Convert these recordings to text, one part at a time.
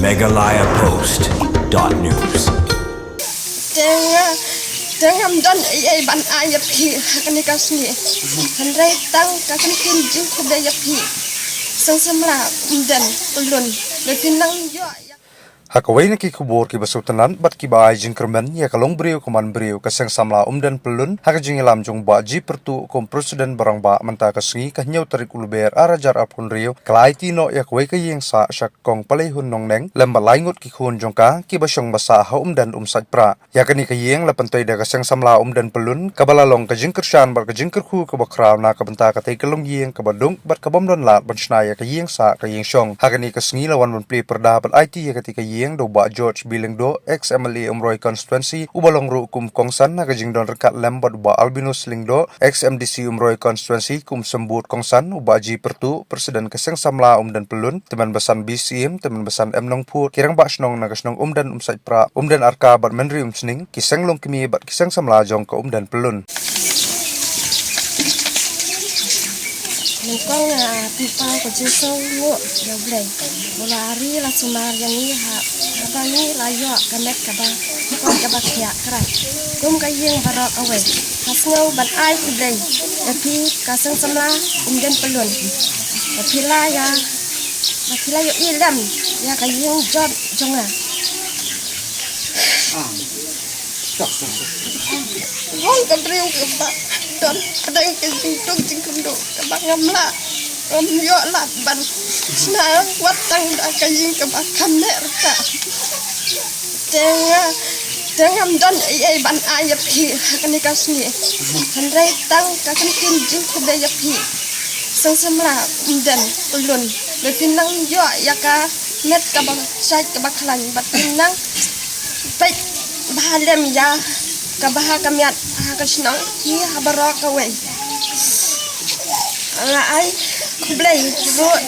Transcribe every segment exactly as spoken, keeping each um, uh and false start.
Meghalaya Post dot news. Te nga, te ngam don ei ei ban ai ïa phi ha kane ka sngi. Hynrei tang ka kyntien jingkhublei ïa phi, seng samla Umden Pyllun, ba phi nang ïoh ïa. Ha kawei na ki khubor kiba sngewtynnat bad kiba ai jingkyrmen ïa ka longbriew ka manbriew, ka seng samla Umden Pyllun, ha ka jingïalam jong Bah G Pyrtuh kum President ba rangbah mynta ka sngi, ka hynñiew tarik u Lber ar hajar arphew hynriew, ka la aiti noh ïa kawei ka ïing sah sha Kong Paleihun Nongneng lem bad lai ngut ki khun jong ka kiba shong ba sah ha Umden Umsaitpra. Ïa kane ka ïing la pyntoi da ka seng samla Umden Pyllun, kaba la long ka jingkyrshan bad ka jingkyrkhu kaba khraw na ka bynta katei ka longïing kaba duk bad ka bym don lad ban shna ïa ka ïing sah ka ïing shong. Ha kane ka sngi la wan ban plie pyrda bad aiti ïa katei ka ïing da u Bah George B Lyngdoh, ex M L A Umroi Constituency, uba long ruh kum kongsan ha ka jingdon ryngkat lem bad u Bah Albinus Lyngdoh, ex M D C Umroi Constituency, kum symbud kongsan, u Bah G Pyrtuh, President ka seng samla Umden Pyllun, tymmen basan B C M, tymmen basan M Nongphut, ki rangbah shnong na ka shnong Umden Umsaitpra, Umden Arka bad Menri Umsning, ki seng longkmie bad ki seng samla jong ka Umden Pyllun. Nyngkong, ah, pynpaw ka jingsngewnguh ïa U Blei, ba la ri la sumar ïa ngi ha, haba ngi la ïoh ka met kaba, kaba khiah krat kum ka ïing baroh kawei. Nga sngew ban ai khublei ïa phi ka seng samla Umden Pyllun, ba phi la ïa, ba phi la ïohi lem ïa ka ïing jot jong nga. Hooid, ka briew kaba don pdeng ka jingduk jingkyrduh kaba ngam lah, ngam ïoh lad ban shna wat tang da ka ïing kaba kham neh rta. Te nga, te ngam don ei ei ban ai ïa phi ha kane ka sngi, hynrei tang ka kyntien jingkhublei ïa phi, seng samla Umden Pyllun, ba phi nang ïoh ïa ka met kaba shait kaba khlaiñ, bad phi nang peit bha lem ïa ka bha ka miat ha ka shnong hi ha baroh kawei. Nga ai khublei ruh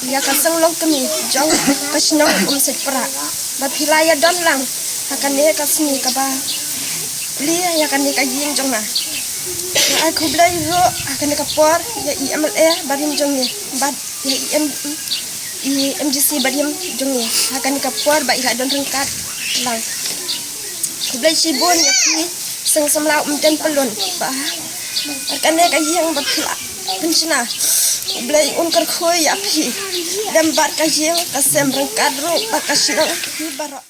ïa ka seng longkmie jong ka shnong Umsaitpra, ba phi la ïa don lang ha kane ka sngi kaba plie ïa kane ka ïing jong nga. Nga ai khublei ruh ha kane ka por ïa i M L A barim jong ngi bad ïa i M, i M D C barim jong ngi ha kane ka por ba i la don ryngkat lang. Khublei shibun ïa phi seng samla Umden Pyllun, ba ha kane ka ïing ba phi la pynshna, U Blei un kyrkhu ïa phi lem bad ka ïing ka sem ryngkat ruh bad ka shnong hi baroh.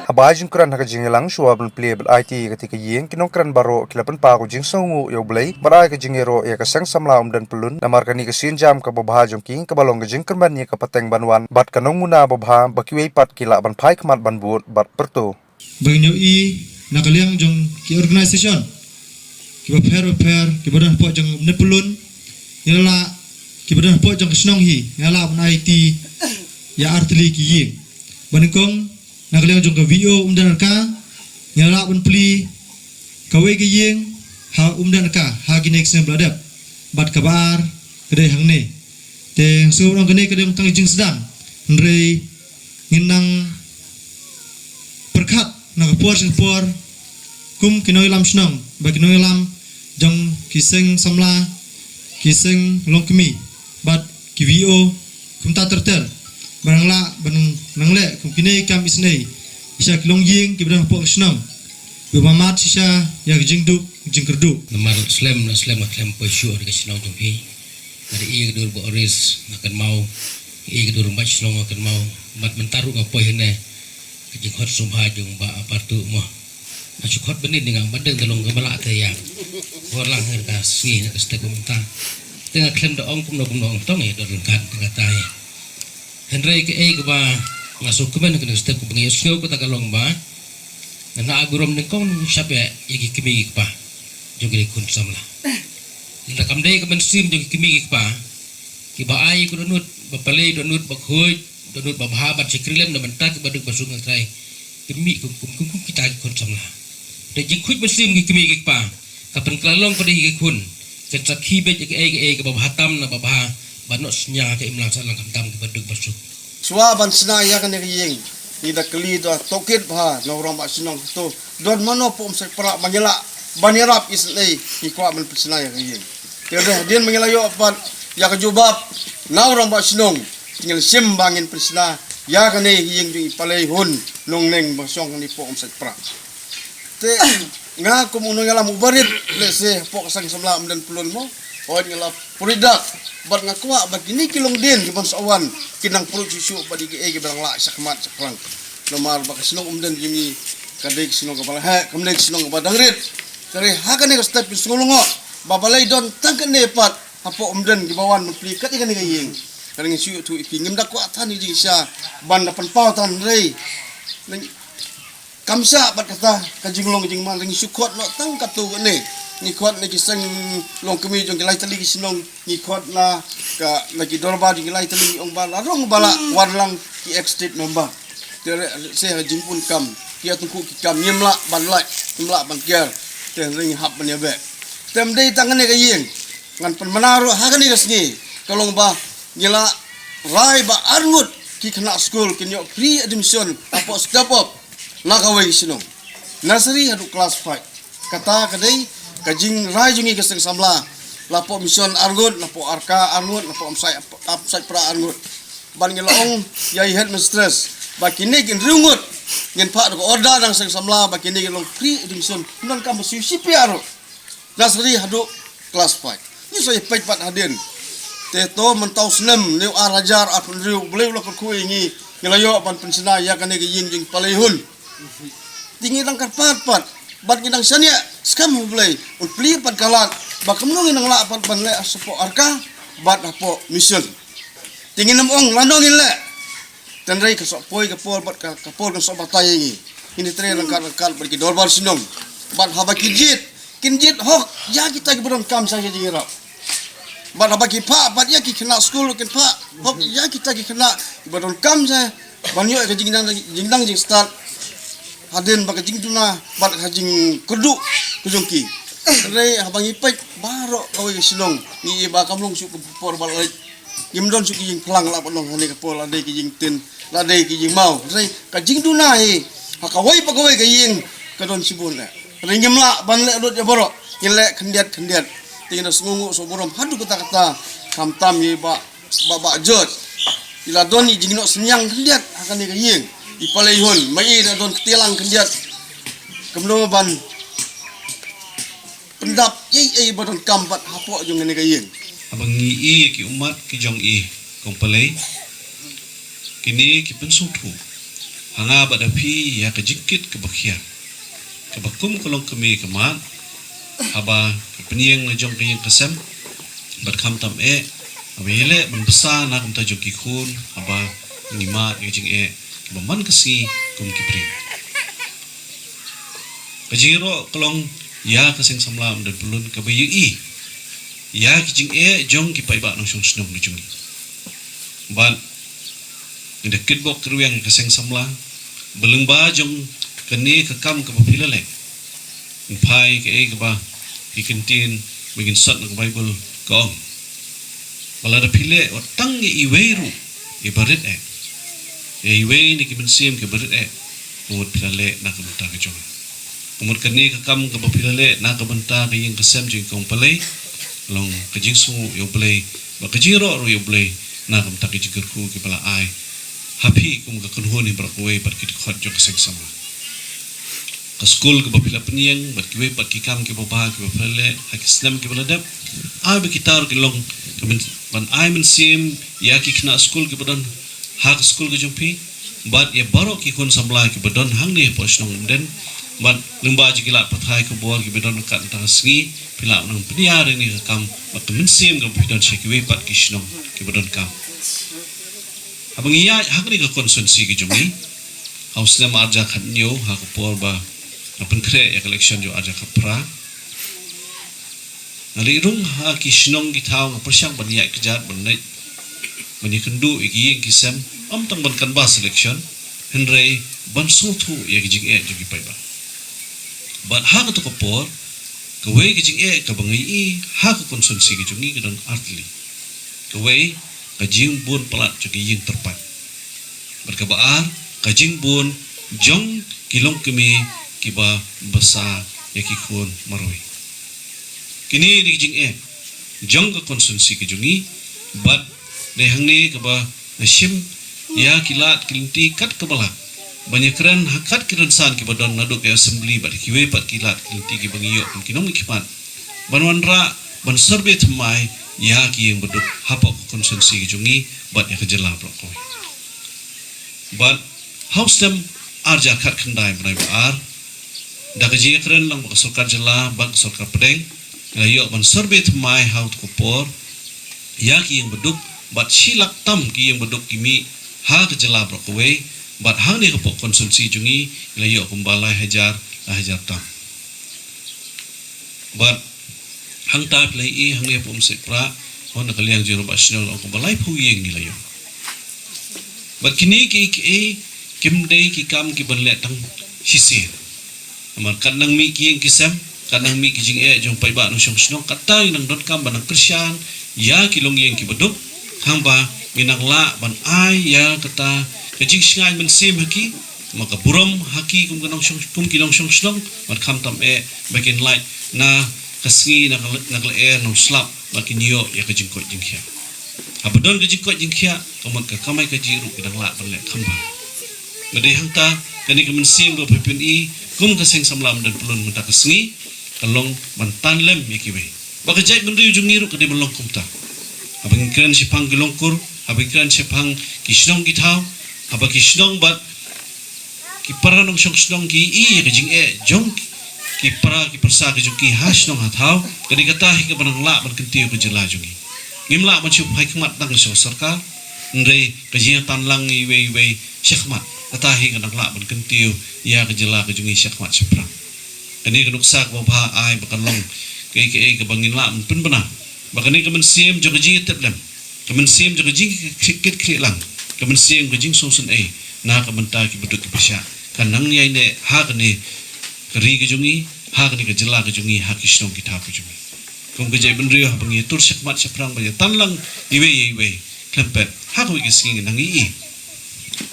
Haba ai jingkren ha ka jingïalang shuwa ban plie bad aiti ïa katei ka ïing, ki nongkren baroh ki la pynpaw ka jingsngewnguh ïa U Blei bad ai ka jingïaroh ïa ka seng samla Umden Pyllun namar kane ka sienjam kaba bha jong ki, kaba long ka jingkyrmen ïa ka pateng ban wan bad ka nongmuna babha ba kiwei pat ki lah ban phai khmat ban bud bad pyrto. Ba ngin ïohi na ka liang jong ki organisation kiba pher ba pher kiba don hapoh jong Umden Pyllun, ngi la lah, kiba don hapoh jong ka shnong hi, ngi la lah ban aiti ïa ar tylli ki ïing. Ba nyngkong, na ka liang jong ka V O Umden Arka, ngi la lah ban plie kawei ka ïing ha Umden Arka ha kine ki snem ba la dep, bad kaba ar ka dei hangne. Te nga sngew ba ong kane ka dei tang ka jingsdang, hynrei ngin nang pyrkhat na ka por sha ka por kum ki nongïalam shnong bad ki nongïalam jong ki seng samla, ki seng longkmie bad ki V O, kumta ter ter, ba nang lah ban nang leh kum kine ki kam isynei sha ki longïing kiba don hapoh ka shnong, kiba mad shisha ïa ka jingduk jingkyrduh. Namar slem na slem ka khlem poi shuh ha ka shnong jong phi. Nga da ïohi ka dur ba oris nga kynmaw, ïohi ka dur ba shnong nga kynmaw. Bad mynta ruh nga poi hangne, ka jingkhot sngewbha jong Bah Pyrtuh mo. Nga shu khot bniah, nga ym dei da long kaba lah te ïa. Bor lang ha ka sngi na ka step mynta. Te nga khlem da ong kumno kumno, ong tang ïa don ryngkat te nga tai. Hynrei kaei kaba nga sngewkmen ha kane ka step kaba nga ïohsngew kata ka long ba ngan ai burom nyngkong nyngshap ïa ki kmie ki kpa jong ki khun samla. Nda kam dei ka mynsiem jong ki kmie ki kpa kiba ai ka dohnud ba pale, dohnud ba khuid, dohnud ba bha, bad shakri lem na bynta kiba duk ba suk, nga trai. Ki mih kum, kum, kum, kum kita ki khun samla. Da jingkhuid mynsiem ki kmie ki kpa, ka pynkylla long pat ïa ki khun, kin sakhi beit ïa kaei kaei kaba bha tam na ba bha, ba noh synñia ha ka imlang sahlang khamtam kiba duk ba suk. Shuwa ban shna ïa kane ka ïing, ngi da kylli da tohkit bha na u rangbah shnong, to don mano hapoh Umsaitpra ba ngi lah ban ïarap isynei, ngi kwah ban pynshna ïa ka ïing. Te hadien ba ngi la ïoh pat ïa ka jubab na u rangbah shnong, te ngi la shim ba ngin pynshna ïa kane ka ïing jong i Palei Hun Nongneng ba shong hangne hapoh Umsaitpra. Te nga kum u nongïalam uba rit, lehse hapoh ka seng samla Umden Pyllun mo, hooid nga la pyrshah bad nga kwah ba kine ki longdien kiban sa wan kin nang pyrshah shuh shuh bad ïa kiei kiba dang lah shakhmat shaphrang. Namar ba ka shnong Umden jong ngi ka dei ka shnong kaba la heh, kam dei ka shnong kaba dang rit. Te ha kane ka step phi sngew lyngngoh ba balei don tang kane pat hapoh Umden kiba wan ban plie kat ïa kane ka ïing. Ka dei ngi shu ïathuh ïa phi, ngim da kwah than ïa jingshisha ban da pynpaw than, hynrei kam shah bad kata ka jinglong jingman, ngi shu khot noh tang katto katne. Ngi khot na ki seng longkmie jong ki lai tylli ki shnong, ngi khot na ka, na ki dorbar jong ki lai tylli, ngi ong ba la rong ba la wan lang ki ex state member. Te lehse ha jingpun kam, ki ïatyngkhuh ki kam, ngim lah ban lait, ngim lah ban kiar. Te hynrei ngi hap ban ïabeh. Te ym dei tang kane ka ïing, ngan pynbna ruh ha kane ka sngi, ka long ba ngi la rai ba arngut ki khynnah skul kin ïoh free admission hapoh step up na kawei ka shnong, nursery haduh class five. Kata ka dei ka jingrai jong ngi ka seng samla. Napoh Mission arngut, napoh Arka arngut, napoh Umsai, Umsaitpra arngut. Bad ngi la ong ïa i headmistress ba kine ki hynriew ngut ngin phah da ka order na ka seng samla ba kine ki long free admission, ym donkam ba shu shipia ruh, nursery haduh class five. Ngi sa ïa peit pat hadien. Te to mynta u snem ne u ar hajar arphew hynriew, U Blei u la kyrkhu ïa ngi, ngi la ïoh ban pynshna ïa kane ka ïing jong i Palei Hun. Te ngi dang kyrpad pat bad ngi dang shaniah skhem ha U Blei un plie pat ka lad ba kumno ngin nang lah pat ban leh hapoh Arka bad hapoh Mission. Te ngin ym ong lano ngin leh. Hynrei ka shu poi ka por bad ka, ka por kan shu batai ïa ngi. Ngin ïatrei ryngkat ryngkat bad ki dorbar shnong. Bad haba ki jied, kin jied hok ïa kita kiba donkam sha ka jingïarap. Bad haba ki phah bad ïa ki khynnah skul, kin phah hok ïa kita ki khynnah kiba donkam sha ban ïoh ïa ka jingdang, jingdang jingstad. Hadien ba ka jingduna bad ka jingkyrduh ka jong ki. Hynrei haba ngi peit baroh kawei ka shnong, ngi ïohi ba kam long shuh ka por ba la leit. Ngim don shuh ki ïing phlang lah ban long hangne ka por, la dei ki ïing tin, la dei ki ïing maw. Hynrei ka jingduna hi ha kawei pa kawei ka ïing ka don shibun eh. Hynrei ngim lah ban leh lut ïa baroh, ngin leh khyndiat khyndiat. Te ngi da sngewnguh sngewburom haduh katta katta. Khamtam ïa i Bah, Bah, Bah George, i la don i jingnoh synñiang khyndiat ha kane ka ïing. I Palei Hun, ma i da don kti lang khyndiat. Kumno ban pyndap ei ei ba donkam pat hapoh jong kane ka ïing. Haba ngi ïohi ïa ki ummat ki jong i Kong Palei, kine ki pynsngewthuh ha nga bad ha phi ïa ka jingkit kaba khia, kaba kum ka longkmie ka mat, haba ka pynïeng la jong ka ïing ka sem, bad khamtam eh haba ïaleh ban bsa na ka bynta jong ki khun, haba ngi mad ïa ka jingeh kaba man ka sngi kum ki briew. Ka jingïaroh ka long ïa ka seng samla Umden Pyllun kaba ïohi ïa ki jingeh jong ki paidbah nongshong shnong ki jong ngi. Bad ngi da kitbok kyrwiang ïa ka seng samla ba lyngba jong kane ka kam kaba phi la leh, ngin phai kaei kaba ki ktien ba ngin sot na ka Baibl ka ong ba lada phi leh wat tang ïa iwei ruh iba rit eh, ïa iwei na ki mynsiem kiba rit eh, ka mut phi la leh na ka bynta ka jong nga. Ka mut kane ka kam kaba phi la leh na ka bynta ka ïing ka sem jong i Kong Palei, long ka jingsngew ïa U Blei bad ka jingïaroh ruh ïa U Blei na ka bynta ka jingkyrkhu kaba la ai ha phi kum ka kynhun hi baroh kawei bad ki dkhot jong ka seng samla. Ka skul kaba phi la pynïeng bad kiwei pat ki kam kiba bha kiba phi la leh ha ki snem kiba la dep, ai ba kita ruh kin long ka myn-, ban ai mynsiem ïa ki khynnah skul kiba don ha ka skul ka jong phi, bad ïa baroh ki khun samla kiba don hangne hapoh shnong Umden. Bad lyngba jong ki lad pathai khubor kiba don ryngkat mynta ka sngi, phi lah ban pynïar ïa kane ka kam bad ka mynsiem kaba phi don sha kiwei pat ki shnong kiba donkam. Haba ngi ïaid ha kane ka constituency ka jong ngi ha u snem arhajar khathynñiew, ha ka por ba nga pynkhreh ïa ka election jong arhajar khatphra, nga leit rung ha ki shnong ki thaw, nga pyrshang ban ïaid kjat ban leit ban ïakynduh ïa ki ïing ki sem, ym tang ban canvass election, hynrei ban sngewthuh ïa ki jingeh jong ki paidbah. Bad ha kato ka por, kawei ka jingeh kaba nga ïohi ha ka constituency ka jong ngi ka don artylli. Kawei, ka jingbun palat jong ki ïing tyrpang. Bad kaba ar, ka jingbun jong ki longkmie kiba bsa ïa ki khun marwei. Kine dei ki jingeh jong ka constituency ka jong ngi, bad dei hangne kaba nga shim ïa ki lad ki lynti kat kaba lah ban ïakren ha kat ki rynsan kiba don naduh ka assembly bad kiwei pat ki lad ki lynti kiba ngi ïoh kum ki nongmihkhmat ban wanrah ban survey thymmai ïa ki ïing baduk hapoh ka constituency ka jong ngi bad ïa ka jylla baroh kawei. Bad ha u snem ar hajar khatkhyndai bnai ba ar, da ka jingïakren lang bad ka sorkar jylla bad ka sorkar pdeng, ngi la ïoh ban survey thymmai ha u tu ka por ïa ki ïing baduk bad shi lak tam ki ïing baduk ki mih ha ka jylla baroh kawei, bad hangne hapoh constituency jong ngi ngi la ïoh kumba lai hajar lai hajar tam. Bad hangta phi la ïohi hangne hapoh Umsitpra, hon na ka liang jong u Rangbah Shnong la ong kumba laiphew ïing ngi la ïoh. Bad kine kiei kiei kim dei ki kam kiban leh tang shisien. Namar kat nang mih ki ïing ki sem, kat nang mih ki jingeh jong paidbah nongshong shnong, kata ngi nang donkam ban nang kyrshan ïa ki longïing ki baduk, hangba ngi nang lah ban ai ïa kata ka jingshngaiñ mynsiem ha ki, ma ka burom ha ki kum ka nongshong, kum ki nongshong shnong, bad khamtam eh ba kin lait na ka sngi na ka, na ka lyer nongslap bad kin ïoh ïa ka jingkoit jingkhiah. Haba don ka jingkoit jingkhiah, ka mut ka kamai kajih ruh ki dang lah ban leh kham bha. Nga dei hangta, kane ka mynsiem kaba phin pyni kum ka seng samla Umdonpyllun mynta ka sngi ka long ban tan lem ïa kiwei. Ba ka jaitbynriew jong ngi ruh ka dei ban long kumta. Haba ngi kren shaphang ki longkur, haba ngi kren shaphang ki shnong ki thaw, haba ki shnong bad ki para nongshong shnong ki ïohi ïa ka jingeh jong ki para ki pyrsa ka jong ki ha shnong ha thaw, ka dei kata hi kaba nang lah ban kyntiew ka jylla jong ngi. Ngim lah ban shu phai khmat tang sha sorkar, hynrei ka jingïatan lang iwei iwei sha khmat, kata hi ka nang lah ban kyntiew ïa ka jylla ka jong ngi sha khmat shaphrang. Kane ka nuksa kaba bha ai ba kan long kaei kaei kaba ngin lah ban pynbna ba kane ka mynsiem jong ka jingïatiplem, ka mynsiem jong ka jingkit khlieh lang, ka mynsiem ka jingsngewsynei na ka bynta ki baduk ki pyrshah, kan nang ïaineh ha kane ka ri ka jong ngi, ha kane ka jylla ka jong ngi, ha ki shnong ki thaw ka jong ngi. Kum ka jaitbynriew haba ngi ïatur sha khmat shaphrang ba ïatan lang iwei ïa iwei, khlem pep ha kawei ka sngi ngi nang ïohi.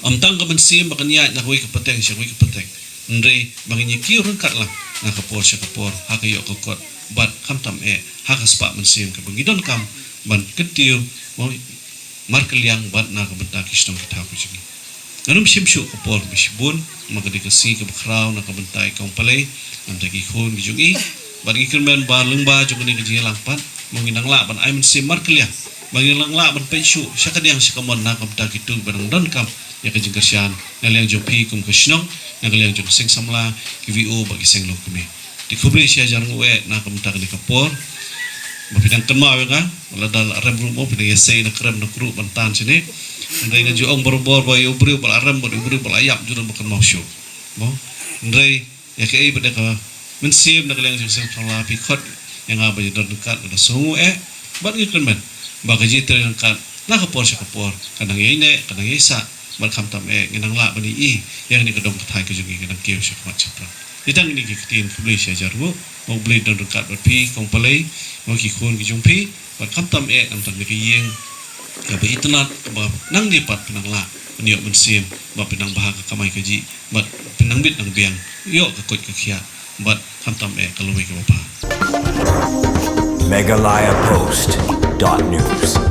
Ym tang ka mynsiem ba kan ïaid na kawei ka pateng sha kawei ka pateng, hynrei ba ngin ïa kiew ryngkat lang na ka por sha ka por ha ka ïoh ka kot, bad khamtam eh ha ka spah mynsiem kaba ngi donkam ban kyntiew markylliang bad na ka bynta ki shnong ki thaw ka jong ngi. Ngan ym shim shuh ka por ba shibun, namar ka dei ka sngi kaba khraw na ka bynta i kong Palei, na ka bynta ki khun ki jong i, bad ngi kyrmen ba lyngba jong kane ka jingïalang pat, ba ngin nang lah ban ai mynsiem markylliang, ba ngin nang lah ban peit shuh sha kadiang sha kamon na ka bynta kito ba dang donkam ïa ka jingkyrshan na ka liang jong phi kum ka shnong, na ka liang jong ka seng samla, ki V O bad ki seng longkmie. Te khublei shi hajar nguh eh na ka bynta kane ka por ba phi dang kynmaw ïa nga. Lada la rem ruh mo, phi dang ïasei na krem na kruh ban tan shane. Hynrei ngan ju ong barabor ba ïa u briew ba la rem bad u briew ba la ïap jur ba kynmaw shuh mo. Hynrei ïa kaei ba dei ka mynsiem na ka liang jong ka seng samla, phi khot ïa nga ban ïadon ryngkat, nga da sngewnguh eh. Bad ngi kyrmen ba ka jingïatrei ryngkat na ka por sha ka por ka nang ïaineh, ka nang ïaisah, bad khamtam eh ngin nang lah ban ïohi ïa kane ka dong ka thaiñ ka jong ngi ka nang kiew sha khmat shaphrang. Te tang kine ki ktien, khublei shi hajar nguh. Ma U Blei un don ryngkat bad phi kong Palei, ma ki khun ki jong phi, bad khamtam eh na ka bynta kane ka ïing kaba itynnad, kaba nangne pat phin nang lah ban ïoh mynsiem ba phin nang bha ka kamai kajih, bad phin nang bit nang biang, ïoh ka koit ka khiah, bad khamtam eh ka lawei kaba bha. Meghalaya Post dot news.